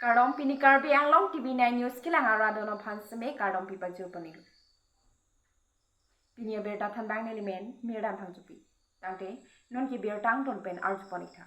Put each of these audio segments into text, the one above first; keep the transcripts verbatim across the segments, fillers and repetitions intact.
Kardom, pini Karbi Anglong T V nine News kelang arat atum aphan seme kardom pipajir pon-ik. Pini abirta thanbang nelimen Mirdan Phangchopi. Tangte non ke birta angton pen arju pon-ik tha.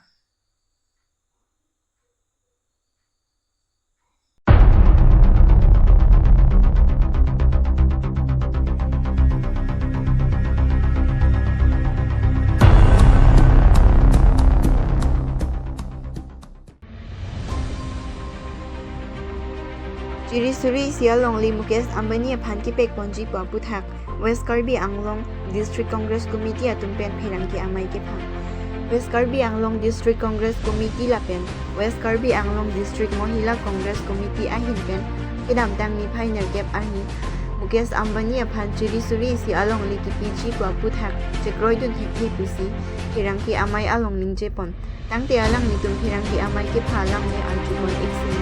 Chiri suri isi alongle Mukesh Ambani aphan kepek ponji pu aputhak West Karbi Anglong District Congress Committee atum pen pherangke amei kephang. West Karbi Anglong District Congress Committee lapen West Karbi Anglong District Mohila Congress Committee ahin pen kedamtang niphai nerkep arni Mukesh Ambani aphan chiri suri isi alongle kepiji pu aputhak chekroidun thekthe pusi pherangke amei along ningje pon. Tangte alanglitum pherangke amei kepha alam le arju pon-ik si.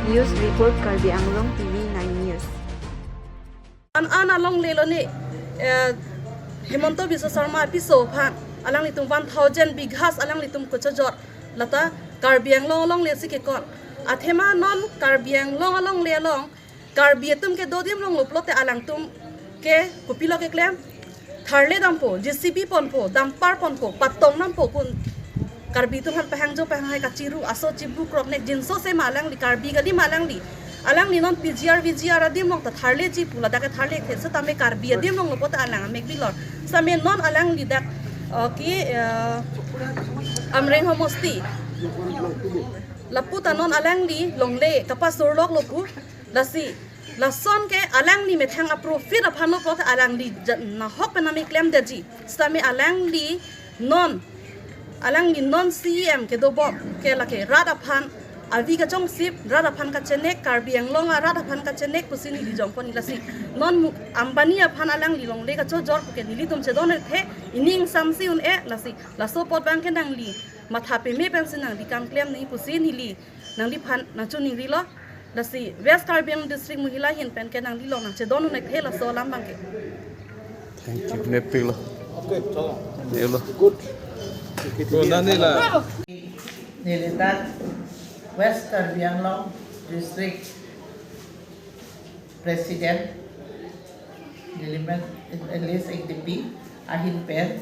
News report, Karbi Anglong T V nine News. An an alongle lo ne, eh, Himanta Biswa Sarma apiso aphan alanglitum one thousand bighas alanglitum kachojor lata Karbi Anglong alongle si kekon. Athema non Karbi Anglong alongle along Karbi atum kedo adim longlo pulote alangtum ke kopilo keklem? Tharle dampo, J C B ponpo, dumper ponpo, patong dampo kun. Karbi atum aphan pahangjo pahanghai kachiru aso chibu kroknek jinso se ma alangli, Karbi kali ma alangli. Alangli non P G R, V G R adim long ta tharleji pu, ladak ke tharle the setame Karbi adim longlo pulote alang amek bilor. Setame non alangli dak, oh, ke, eh, Amreng homosti. Lapu ta non alangli longle kapasurlok lo pu. Lasi, lason ke alangli methang a-profit aphan lo pulote alangli ja-, nahok pen amei klemdetji. Setame alangli non, alangli non C E M kedobom ke lake rat aphan avi kachongsip, rat aphan kachenek, Karbi Anglong arat aphan kachenek pusi neli jongpon-ik lasi. Non Mu-, Ambani aphan alangli longle kachojor pu ke nelitum chedon thekthe, ining samsi un-e lasi. Laso apot abang ke nangli matha peme pensi nangli kam klem nangji pusi neli nangliphan nangchiningrilo. Lasi West Karbi Anglong District Mohila ahin pen ke nangli along nangchedon un-ekthe laso alam abang ke. Thank you. Nepik lo. Okay, chalo. Dia lo. Good. Ko nani la. Nelitum West Karbi Anglong District President, nelimen Elias Ingtipi ahin pen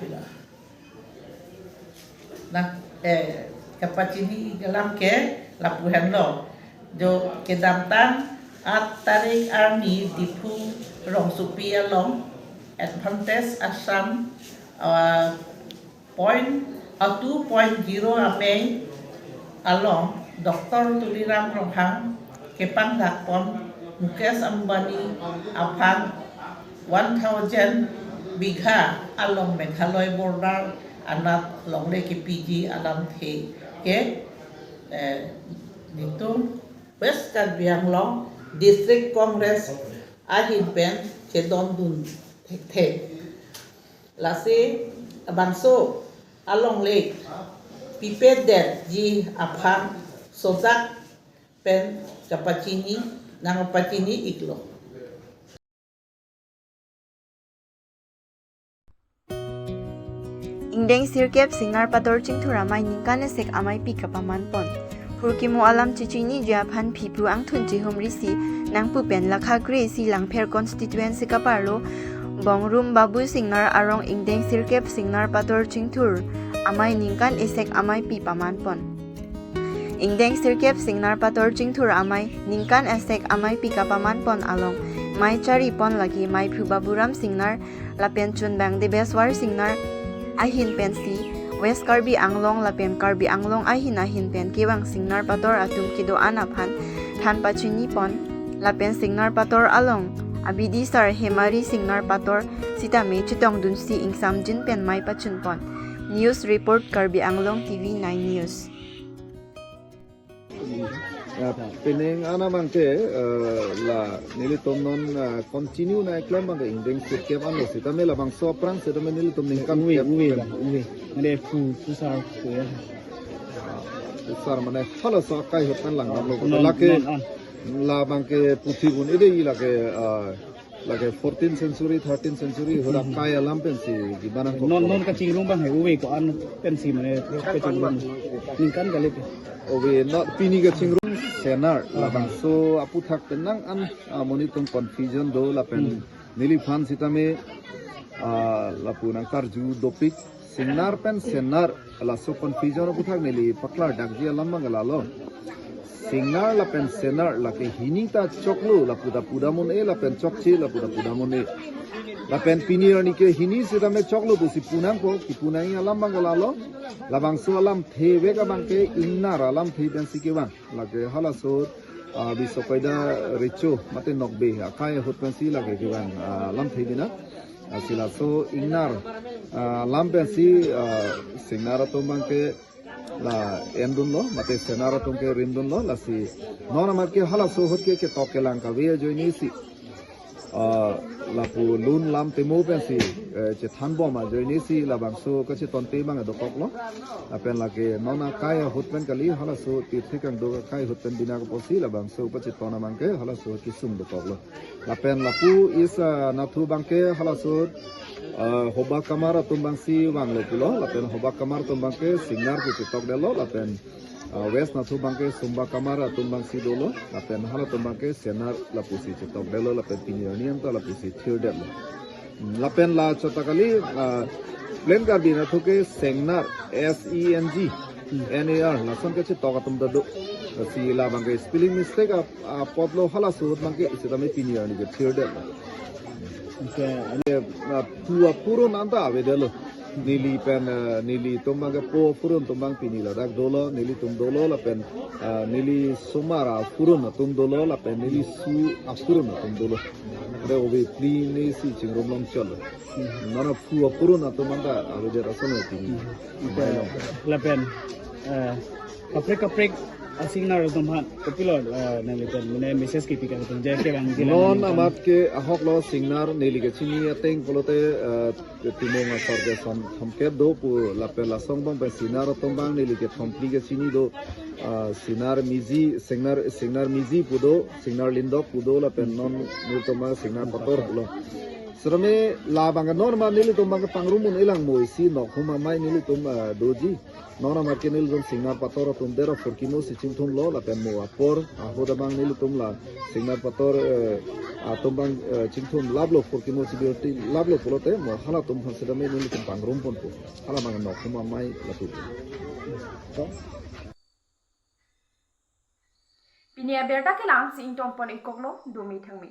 pila. Nang, eh, kapachini alam ke lapu henlo. Jo kedamtang aat tarik arni Diphu rongsopi along Advantage Assam, ah, point, ah, two point zero amei along Doctor Tuliram Ronghang kepangdak pon Mukesh Ambani aphan one thousand bigha along Meghalaya border anat longle kepiji alamthe ke, eh, nelitum West Karbi Anglong District Congress ahin pen chedondun thekthe. Lasi labangso alongle pipedetji aphan sojak pen kapachini, nangpachini-iklo. Ingdeng sirkep Singnar Pator Chingthur amei ningkan esek ameipi kapaman pon. Phurkimo alam chechiniji aphan phipru angthun chihumri si nangpu pen lakha kre isi Langpher constituency kaparlo Bongrung Babu Singnar arong ingdeng sirkep Singnar Pator Chingthur amei ningkan esek ameipi paman pon. Ingdeng sirkep Singnar Pator Chingthur amei ningkan esek ameipi kapaman pon along mei chari pon lake meiphu Baburam Singnar lapen chunbang Debeswar Singnar ahin pensi West Karbi Anglong lapen Karbi Anglong ahin ahin pen kevang Singnar Pator atum kedo-an aphan than pachini pon lapen Singnar Pator along abidi sar Hemari Singnar Pator sitame chetongdunsi ingsamjin pen mei pachun pon. News report, Karbi Anglong T V nine News. Ya, pining ana abang ke, eh, la nelitum non, eh, continue nangklem abang ke ingdeng sirkep anlo sitame labangso aphrang sitame nelitum ningkan uwe, kep uwe, uwe. Mane phu, phusar, phu ya. Phusar mane halaso akai hot kan lang lo. Non, lake non an. Labang ke puthi gun ide i lake, eh, Lake fourteen century, thirteen century ahut akai alam pensi kibanang kok. Non non kachingrum abang he, ove ko-an pensi mane kachingrum. Ningkan kali ke. Ove non pini kachingrum Senar labangso aputhak penang an, ah, monit atum confusion do lapen neliphan sitame, ah, lapu nangkarju dopik Singnar pen Senar, laso confusion aputhak neli paklardakji alam abang ke lalo. Singnar lapen Senar lake hini ta choklo lapu ta pudam un-e lapen chokche lapu ta pudam un-e. Lapen pini arni ke hini sitame choklo pusi punangpo, kipunangji alam abang ke lalo. Labangso alamthe vek abang ke Ingnar alamthe pensi kevang. Lake halaso, ah, Bisokoida Recho mate Nokbe akai ahut pensi lake kevang, ah, alamthe bina. Ah, si laso Ingnar, ah, alam pensi, ah, Singnar atum abang ke la endunlo, mate Senar atum ke rimdunlo, lasi non amat ke halaso ahut ke ketok kelang kave ajoine si, ah, lapu lun lam temo pensi, eh, chethanbom ajoine si labangso kachetonte abang dokoklo. Lapen lake non akai ahut pen kali, halaso Tirthe Kangduk akai ahut pen bina koposi labangso kacheton abang ke halaso kesung dokoklo. Lapen lapu East, ah, nathu abang ke halaso, ah, Hoba Kamar atum abangsi vanglo pulo, lapen Hoba Kamar atum abang ke Singnar pu chetokdetlo, lapen, ah, West nathu abang ke Sumba Kamar atum abangsi dolo, lapen halatum abang ke Senar lapusi chetokdetlo, lapen pini arni anta lapusi thirdetlo. Hmm, lapen la chota kali, ah, Plain Karbi nathu ke Sengnar, S E N G, N A R, lason kachetok atum ta do. Si labang ke spelling mistake ap- apotlo, halaso ahut abang ke sitame pini arni ke thirdetlo. Okay. Ane, ah, phu apurun anta avedetlo. Neli pen, ah, nelitum abang ke po apurun atum abang pini ladak dolo, nelitum dolo, lapen, ah, neli somar apurun atum dolo, lapen neli su apurun atum dolo. Ante ove phli ne si chingrum longchotlo. Mane phu apurun atum anta avedet ason pini. Okay. Lapen, eh, kaprek kaprek a-Singnar atum aphan kopilo, eh, nangli pen mane message kipi kangtung je kevang jilang non nangli pen. Amat ke ahoklo Singnar neli kechini ateng pulote, eh, Timung asor ke son thomkep do pu, lapen lason abang pen Singnar atum abang neli kethom phli kechini do, ah, Singnar Miji, Singnar, Singnar Miji pu do, Singnar Lindok pu do, lapen non nelitum abang Singnar Pator pulo. Sitame labang ke non amat nelitum abang ke pangrum un-e lang mo isi nok hum amei nelitum, ah, doji. Non amat ke nelitum Singnar Pator atum dera phurkimo si chingthumlo lapen mo apor ahut abang nelitum la Singnar Pator, eh, atum abang, eh, chingthum laplo, phurkimo si birti laplo pulote mo halatum aphan sitame nelitum pangrum ponpo. Hala abang nok hum amei latum. Pini abirta kelang si ingtong pon ingkoklo, dumi thangmi.